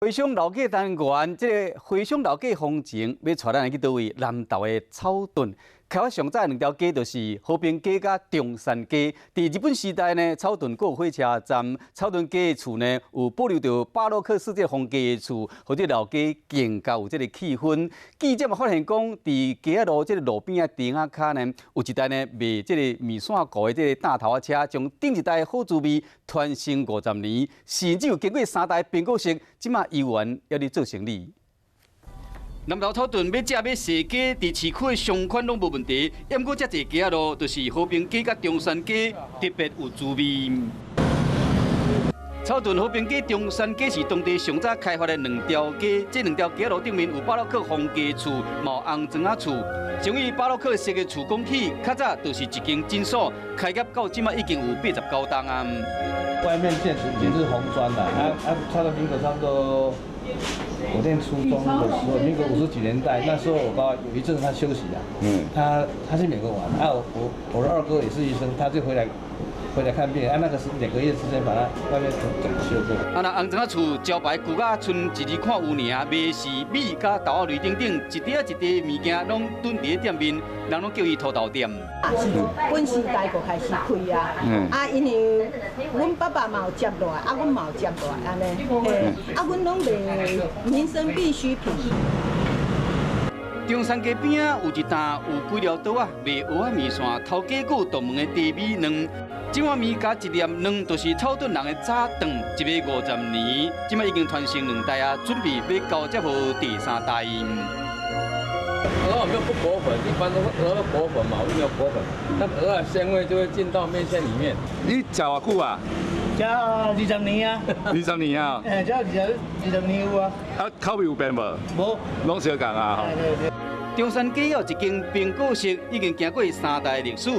回鄉老街單元，這个回鄉老街風情，欲帶咱來去佗位？南投的草屯，開發上早兩條街就是和平街佮中山街。佇日本時代呢，草屯閣有火車站，草屯街的厝呢有保留著巴洛克式這个風格的厝，予這老街更加有這个氣氛。記者嘛發現講，佇街仔路這个路邊仔亭仔跤呢，有一台呢賣這个麵線糊的這个擔頭仔車，將頂一代好滋味傳承50年，甚至有經過三代蘋果色，這馬猶原猶咧做生理。南投草屯欲食欲踅街，佇市區的商圈攏無問題，毋過遮濟街仔路，就是和平街佮中山街特別有滋味。草屯和平街、中山街是當地上早開發的兩條街，這兩條街路頂面有巴洛克風格厝，嘛有紅磚仔厝。從以巴洛克式的厝講起，較早就是一間診所，開業到這馬已經有89冬啊。外面建築已經是紅磚啦，啊啊，差不多民國差不多，我念初中的時候，民國50幾年代，那時候我爸有一陣他休息啊，他去美國玩，啊我的二哥也是醫生，他就回來看病，啊那個是2個月之間把他外面整個修過。啊若紅磚仔厝招牌舊甲賰一字看有爾，賣是米佮豆仔類等等，一塊仔一塊物件攏囤佇咧店面，人攏叫伊土豆店。是本時代就開始開啊，啊因為阮爸爸嘛有接落來，啊阮嘛有接落來，按呢，嘿，啊阮攏賣民生必需品。中山街邊仔有一擔有幾條桌仔賣蚵仔麵線，頭家閣有獨門的茶米卵，這碗麵佮一粒卵，就是草屯人的早頓，一賣50年，這馬已經傳承兩代啊，準備欲交接予第三代。蚵仔沒有不裹粉，一般都是蚵仔裹粉嘛，我沒有裹粉，那蚵仔鮮味就會進到麵線裡面。你食偌久啊？食20年啊。20年啊？欸，食20年有啊。啊，口味有變無？無。攏相仝啊。對對。中山街有一間蘋果室，已經經過三代歷史。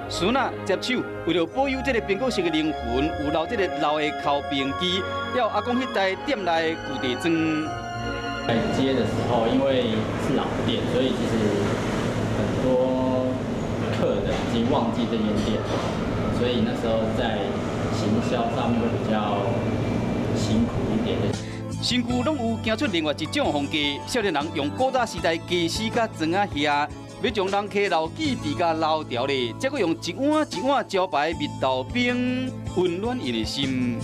孫仔接手，為著保有這个蘋果室的靈魂，有留這个老的烤冰機，還有阿公彼代店內舊地磚。在接的時候，因為是老店，所以其實很多客人已經忘記這間店，所以那時候在行銷上面會比較辛苦一點。身軀攏有行出另外一種風格，少年人用古早時代家私佮磚仔瓦，欲將人客老記佇佮留牢咧，才閣用一碗一碗招牌蜜豆冰溫暖𪜶的心。